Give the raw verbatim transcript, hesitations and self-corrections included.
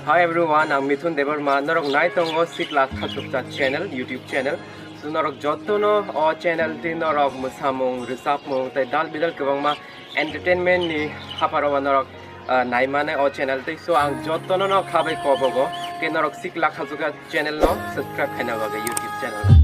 Hi everyone, ang Mithun Debbarma. Norok nai tongo Sikla Khachukcha channel, YouTube channel. So norok jotono o channel twi norok mwsamung, rwchapmung tei dal bidal kwbangma entertainment ni hapharo norok, ah, naimane o channel twi. So ang jotono no khabai kobogo ke norok Sikla Khachukcha channel no subscribe khaina bagwi YouTube channel.